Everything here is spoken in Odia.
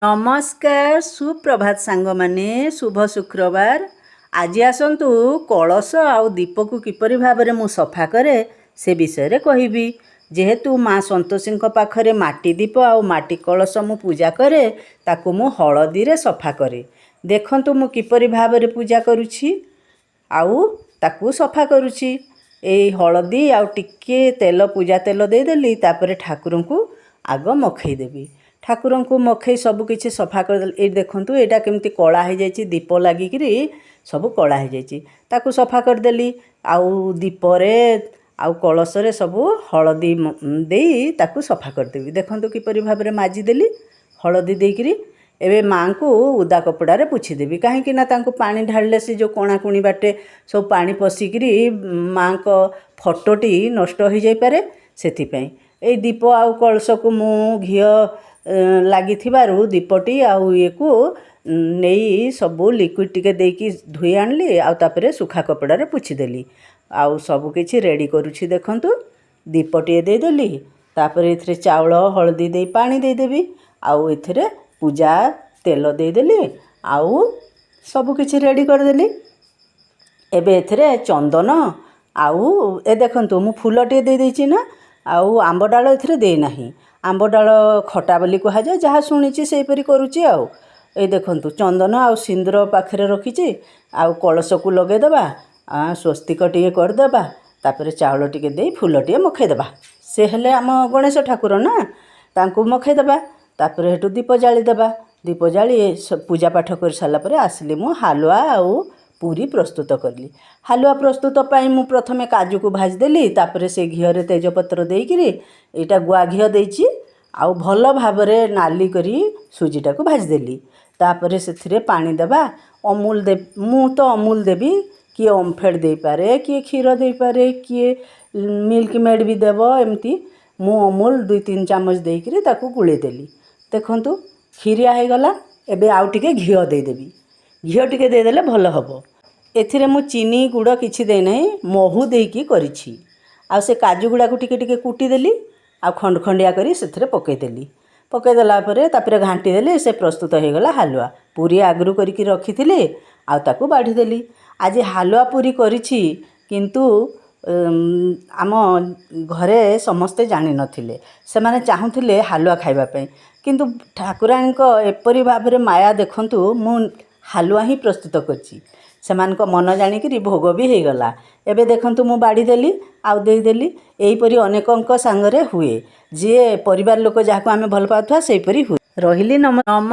ନମସ୍କାର, ସୁପ୍ରଭାତ ସାଙ୍ଗମାନେ, ଶୁଭ ଶୁକ୍ରବାର। ଆଜି ଆସନ୍ତୁ, କଳସ ଆଉ ଦୀପକୁ କିପରି ଭାବରେ ମୁଁ ସଫା କରେ ସେ ବିଷୟରେ କହିବି। ଯେହେତୁ ମା ସନ୍ତୋଷୀଙ୍କ ପାଖରେ ମାଟି ଦୀପ ଆଉ ମାଟି କଳସ ମୁଁ ପୂଜା କରେ, ତାକୁ ମୁଁ ହଳଦୀରେ ସଫା କରେ। ଦେଖନ୍ତୁ, ମୁଁ କିପରି ଭାବରେ ପୂଜା କରୁଛି ଆଉ ତାକୁ ସଫା କରୁଛି। ଏଇ ହଳଦୀ ଆଉ ଟିକିଏ ତେଲ, ପୂଜା ତେଲ ଦେଇଦେଲି। ତାପରେ ଠାକୁରଙ୍କୁ ଆଗ ମଖେଇ ଦେବି। ଠାକୁରଙ୍କୁ ମଖେଇ ସବୁ କିଛି ସଫା କରିଦେଲି। ଏଇଠି ଦେଖନ୍ତୁ, ଏଇଟା କେମିତି କଳା ହେଇଯାଇଛି। ଦୀପ ଲାଗିକିରି ସବୁ କଳା ହେଇଯାଇଛି। ତାକୁ ସଫା କରିଦେଲି ଆଉ ଦୀପରେ ଆଉ କଳସରେ ସବୁ ହଳଦୀ ଦେଇ ତାକୁ ସଫା କରିଦେବି। ଦେଖନ୍ତୁ, କିପରି ଭାବରେ ମାଜିଦେଲି ହଳଦୀ ଦେଇକିରି। ଏବେ ମାଆଙ୍କୁ ଓଦା କପଡ଼ାରେ ପୋଛିଦେବି, କାହିଁକି ନା ତାଙ୍କୁ ପାଣି ଢାଳିଲେ ସେ ଯେଉଁ କଣାକୁଣି ବାଟେ ସବୁ ପାଣି ପଶିକିରି ମାଆଙ୍କ ଫଟୋଟି ନଷ୍ଟ ହୋଇଯାଇପାରେ। ସେଥିପାଇଁ ଏଇ ଦୀପ ଆଉ କଳସକୁ ମୁଁ ଘିଅ ଲାଗିଥିବାରୁ ଦୀପଟି ଆଉ ଇଏକୁ ନେଇ ସବୁ ଲିକ୍ୱିଡ଼ ଟିକେ ଦେଇକି ଧୋଇ ଆଣିଲି ଆଉ ତାପରେ ଶୁଖା କପଡ଼ାରେ ପୋଛିଦେଲି ଆଉ ସବୁକିଛି ରେଡ଼ି କରୁଛି। ଦେଖନ୍ତୁ, ଦୀପଟିଏ ଦେଇଦେଲି। ତାପରେ ଏଥିରେ ଚାଉଳ ହଳଦୀ ଦେଇ ପାଣି ଦେଇଦେବି ଆଉ ଏଥିରେ ପୂଜା ତେଲ ଦେଇଦେଲି ଆଉ ସବୁକିଛି ରେଡ଼ି କରିଦେଲି। ଏବେ ଏଥିରେ ଚନ୍ଦନ ଆଉ ଏ ଦେଖନ୍ତୁ, ମୁଁ ଫୁଲଟିଏ ଦେଇଦେଇଛି ନା ଆଉ ଆମ୍ବ ଡାଳ ଏଥିରେ ଦେଇନାହିଁ। ଆମ୍ବ ଡାଳ ଖଟା ବୋଲି କୁହାଯାଏ। ଯାହା ଶୁଣିଛି ସେହିପରି କରୁଛି। ଆଉ ଏଇ ଦେଖନ୍ତୁ, ଚନ୍ଦନ ଆଉ ସିନ୍ଦୁର ପାଖରେ ରଖିଛି ଆଉ କଳସକୁ ଲଗାଇଦେବା, ସ୍ୱସ୍ତିକ ଟିକେ କରିଦେବା। ତାପରେ ଚାଉଳ ଟିକେ ଦେଇ ଫୁଲଟିଏ ମଖେଇଦେବା। ସେ ହେଲେ ଆମ ଗଣେଶ ଠାକୁର ନା, ତାଙ୍କୁ ମଖେଇଦେବା। ତାପରେ ସେଠୁ ଦୀପ ଜାଳିଦେବା। ଦୀପ ଜାଳି ପୂଜା ପାଠ କରିସାରିଲା ପରେ ଆସିଲି ମୁଁ ହାଲୁଆ ଆଉ ପୁରୀ ପ୍ରସ୍ତୁତ କଲି। ହାଲୁଆ ପ୍ରସ୍ତୁତ ପାଇଁ ମୁଁ ପ୍ରଥମେ କାଜୁକୁ ଭାଜିଦେଲି। ତାପରେ ସେ ଘିଅରେ ତେଜପତ୍ର ଦେଇକିରି, ଏଇଟା ଗୁଆ ଘିଅ ଦେଇଛି, ଆଉ ଭଲ ଭାବରେ ନାଲି କରି ସୁଜିଟାକୁ ଭାଜିଦେଲି। ତାପରେ ସେଥିରେ ପାଣି ଦେବା, ଅମୁଲ ଦେ ମୁଁ ତ ଅମୁଲ ଦେବି, କିଏ ଓମଫେଡ଼ ଦେଇପାରେ, କିଏ କ୍ଷୀର ଦେଇପାରେ, କିଏ ମିଲ୍କ ମେଡ଼୍ ବି ଦେବ ଏମିତି। ମୁଁ ଅମୁଲ 2-3 ଚାମଚ ଦେଇକିରି ତାକୁ ଗୋଳେଇ ଦେଲି। ଦେଖନ୍ତୁ, କ୍ଷୀରିଆ ହେଇଗଲା। ଏବେ ଆଉ ଟିକେ ଘିଅ ଦେଇଦେବି। ଘିଅ ଟିକେ ଦେଇଦେଲେ ଭଲ ହେବ। ଏଥିରେ ମୁଁ ଚିନି, ଗୁଡ଼ କିଛି ଦେଇନାହିଁ, ମହୁ ଦେଇକି କରିଛି। ଆଉ ସେ କାଜୁ ଗୁଡ଼ାକୁ ଟିକେ ଟିକେ କୁଟିଦେଲି ଆଉ ଖଣ୍ଡ ଖଣ୍ଡିଆ କରି ସେଥିରେ ପକାଇଦେଲି। ପକାଇଦେଲା ପରେ ତାପରେ ଘାଣ୍ଟି ଦେଲି, ସେ ପ୍ରସ୍ତୁତ ହେଇଗଲା ହାଲୁଆ। ପୁରୀ ଆଗରୁ କରିକି ରଖିଥିଲି ଆଉ ତାକୁ ବାଢ଼ିଦେଲି। ଆଜି ହାଲୁଆ ପୁରୀ କରିଛି, କିନ୍ତୁ ଆମ ଘରେ ସମସ୍ତେ ଜାଣିନଥିଲେ। ସେମାନେ ଚାହୁଁଥିଲେ ହାଲୁଆ ଖାଇବା ପାଇଁ। କିନ୍ତୁ ଠାକୁରାଣୀଙ୍କ ଏପରି ଭାବରେ ମାୟା ଦେଖନ୍ତୁ, ମୁଁ ହାଲୁଆ ହିଁ ପ୍ରସ୍ତୁତ କରିଛି। ସେମାନଙ୍କ ମନ ଜାଣିକିରି ଭୋଗ ବି ହେଇଗଲା। ଏବେ ଦେଖନ୍ତୁ, ମୁଁ ବାଢ଼ିଦେଲି ଆଉ ଦେଇଦେଲି। ଏହିପରି ଅନେକଙ୍କ ସାଙ୍ଗରେ ହୁଏ। ଯିଏ ପରିବାର ଲୋକ, ଯାହାକୁ ଆମେ ଭଲ ପାଉଥିବା, ସେହିପରି ହୁଏ। ରହିଲି, ନମ ନମ।